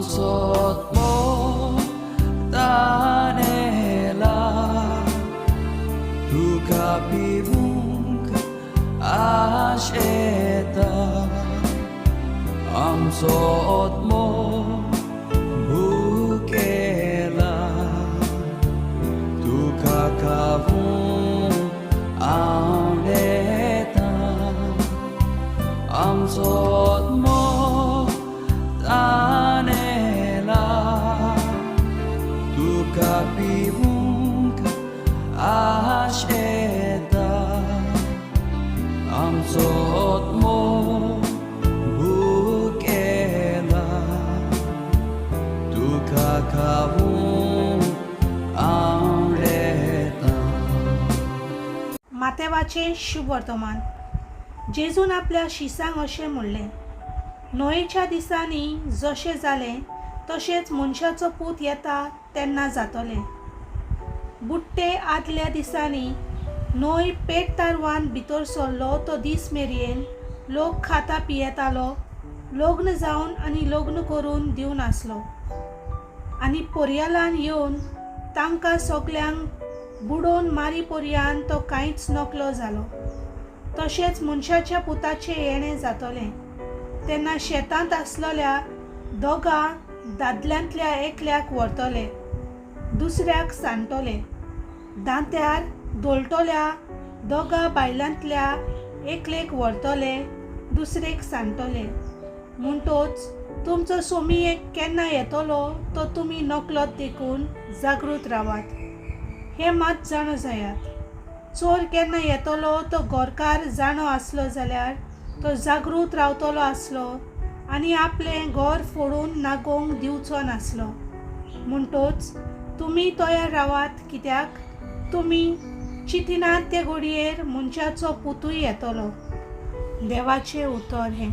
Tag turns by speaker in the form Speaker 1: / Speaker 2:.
Speaker 1: आमचो आत्मो तानेला तुका पिवूंक आश येता आमचो आत्मो भुकेला तुका खावूंक आवडटा आमचो आत्मो तानेला तुका पिवूंक आश येता आमचो आत्मो भुकेला तुका खावूंक आवडटा.
Speaker 2: मातेवाचें शुभवर्तमान. जेजून आपल्या शिसांक अशें म्हणलें, नोयेच्या दिसांनी जशें जालें तशेंच मनशाचो पूत येता तेन्ना जातलें. बुडटे आदल्या दिसांनी नोय पेट तारवान भितर सरलो तो दीस मेरेन लोक खाता पियेतालो, लग्न जावन आनी लग्न करून दिवन आसलो आनी पोरयालान येवन तांकां सगल्यांक बुडोवन मारी पर्यान तो कांयच नकलो जालो. तशेंच मनशाच्या पुताचें येणें जातलें. तेन्ना शेतांत आसलेल्या दोगां दादल्यांतल्या एकल्याक व्हरतले, दुसऱ्याक सांडटले. दांत्यार दळटल्या दोगां बायलांतल्या एकलेक व्हरतले, दुसरेक सांडटले. म्हणटोच तुमचो सोमी एक केन्ना येतलो तो तुमी नकलत देखून जागृत रावात. हें मात जाणो जायात, चोर केन्ना येतलो तो घरकार जाणो आसलो जाल्यार तो जागृत रावतलो आसलो आनी आपलें घर फोडून नागोवंक दिवचो नासलो. म्हणटोच तुमी तयार रावात, कित्याक तुमी चिंतिनात ते घडयेर मनशाचो पुतूय येतलो. देवाचें उतर हें.